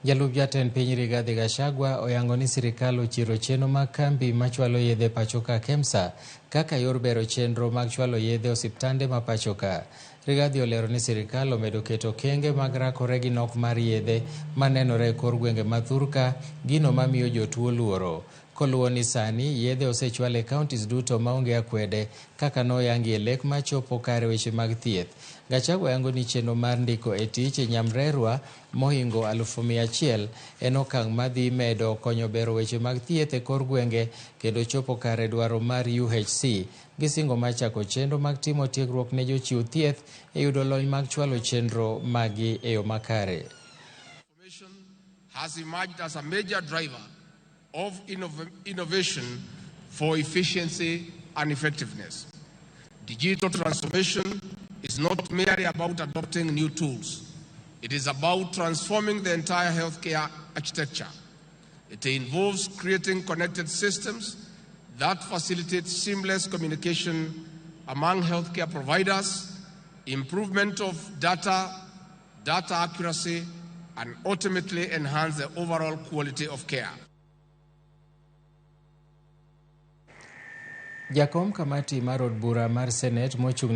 Jalup jatend piny Rigathi Gachagua oyango ni sirikal ochiero chenro mag kambi machwalo yedhe pachoka KEMSA kaka yor bero chenro mag chwalo yedhe osiptande ma pachoka. Rigathi olero ni sirikal omedo keto okenge mag rakore gi nok mar yedhe manenore e kor gwenge ma thurka, gino mamiyo jotuo luoro. Koluwo ni sani yedhe osechwal e counties duto maonge akwede kaka noyangi e lek machopo kare weche mag thieth. Gachagua yango ni chenro mar ndiko e tich nyamrerwa mohingo 100,000 en okang' madhi medo konyo bero weche mag thieth e kor gwenge kendo chopo kare dwaro mar UHC gi singo mar chako chenro mag timo tiegruok ne jochiw thieth e yudo lony mag chwalo chenro maggi e yo makare. Has emerged as a major driver of innovation for efficiency and effectiveness. Digital transformation is not merely about adopting new tools. It is about transforming the entire healthcare architecture. It involves creating connected systems that facilitate seamless communication among healthcare providers, improvement of data accuracy, and ultimately enhance the overall quality of care. Jakom kamati mar od bura mar Senate mochung'ne